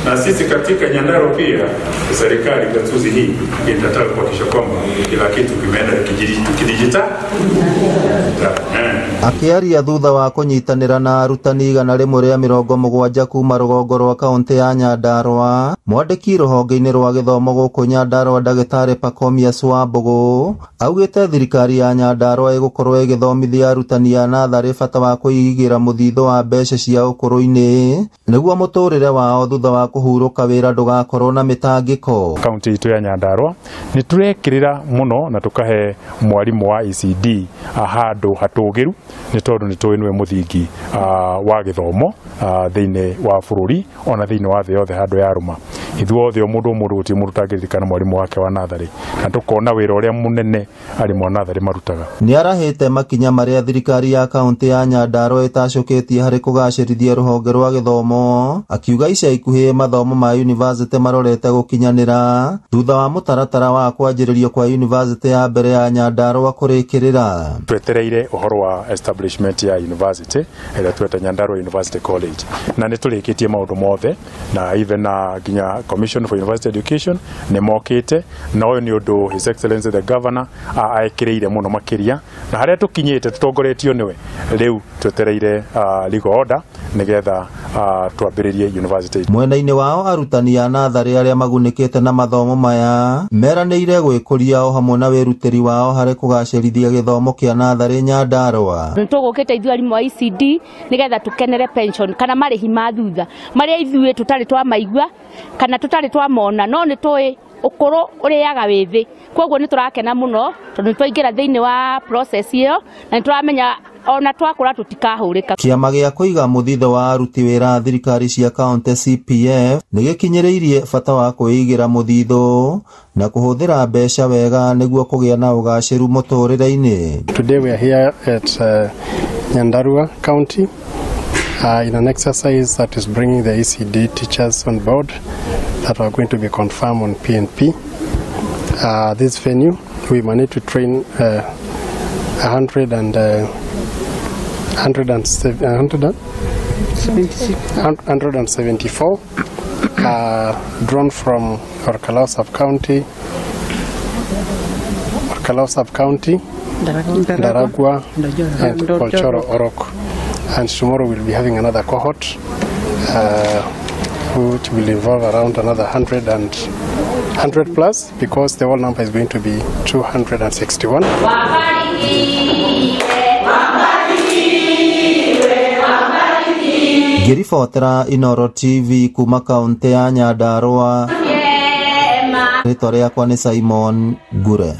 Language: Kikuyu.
Na sisi katika Nyandarua pia serikali gatuzi hii itataka kuhakikisha kwamba kila kitu kimeenda kidijitali. Akiaria thutha wa kunyitanira na arutani 170 kuma rugongo rwa kaunti ya Nyandarua, mwandiki ruhonge-inĩ rwa gĩthomo gũkũ Nyandarua ndagĩtarĩ Pacomius Wambugu augĩte thirikari ya Nyandarua ĩgũkorwo ĩgĩthomithia arutani a natharĩ bata wa kwĩigĩra mũthithũ wa mbeca cia ũkũrũ-inĩ nĩguo mũtũrĩre wao thutha wa kũhurũka wĩra ndũgakorwo na mĩtangĩko. Kaunti itũ ya Nyandarua nĩ tũrekĩrĩra mũno na tũkahe mwarimu wa ECD handũ hatũgĩru nĩ tondũ nĩ tũĩ nĩwe mũthingi wa gĩthomo thĩinĩ wa bũrũri ona thĩinĩ wa thĩ yothe handũ yarũma. Ithuothe o mũndũ o mũndũ gũtirĩ mũndũ ũtangĩririkana mwarimũ wake wa natharĩ na tũkona wĩra ũrĩa mũnene arimũ a natharĩ marutaga. Nĩarahĩte makinya marĩa thirikari ya kaunti ya Nyandarua ĩtacũkĩtie harĩ kũgacĩrithia rũhonge rwa gĩthomo, akiuga ica ikuhĩ mathomo ma yunivasĩtĩ marorete gũkinyanĩra thutha wa mũtaratara wa kwanjĩrĩrio kwa yunivasĩtĩ ya mbere ya Nyandarua kũrĩkĩrĩra. Twetereire ũhoro wa establishment ya university ĩrĩa tweta Nyandarua University College na nĩ tũrĩkĩtie maũndũ mothe na even na nginya Commission for University Education nĩ mokĩte na ũyũ nĩ ũndũ His Excellency the Governor aekĩrĩire mũno makĩria na harĩa tũkinyĩte tũtongoretio nĩwe rĩu twetereire legal order nĩgetha twambĩrĩrie university. Mwena-inĩ wao arutani a natharĩ arĩa magunĩkĩte na mathomo maya meranĩire gwĩkũria o hamwe na wĩrutĩri wao harĩ kũgacĩrithia gĩthomo kĩa natharĩ Nyandarua. Nĩtũgũkĩte ithuĩ arimũ a ECD nĩgetha tũkenere pension kana marĩhi ma thutha marĩa ithuĩ tũtarĩ twamaigua kana tũtarĩ twamona, no nĩ tũĩ ũkũrũ ũrĩaga wĩthĩ, koguo nĩ tũrakena mũno tondũ nĩ twaingĩra thĩinĩ wa process ĩyo na nĩ tũramenya ona twakũra tũtikahũrĩka. Kĩama gĩa kũiga mũthithũ wa aruti wĩra a thirikari cia kaunti CPF nĩ gĩkinyĩrĩirie bata wa kwĩigĩra mũthithũ na kũhũthĩra mbeca wega nĩguo kũgĩa na ũgacĩru mũtũrĩre-inĩ. Today we are here at Nyandarua County in an exercise that is bringing the ECD teachers on board that are going to be confirmed on PNP. This venue, we managed to train 174 drawn from Orkalau Sub-County, Ndaragwa, and Olchoro Orok. And tomorrow we'll be having another cohort which will involve around another 100 plus, because the whole number is going to be 261. Ngĩribotera Inooro TV kuma kaunti ya Nyandarua, rĩtwa rĩakwa nĩ Simon Ngure.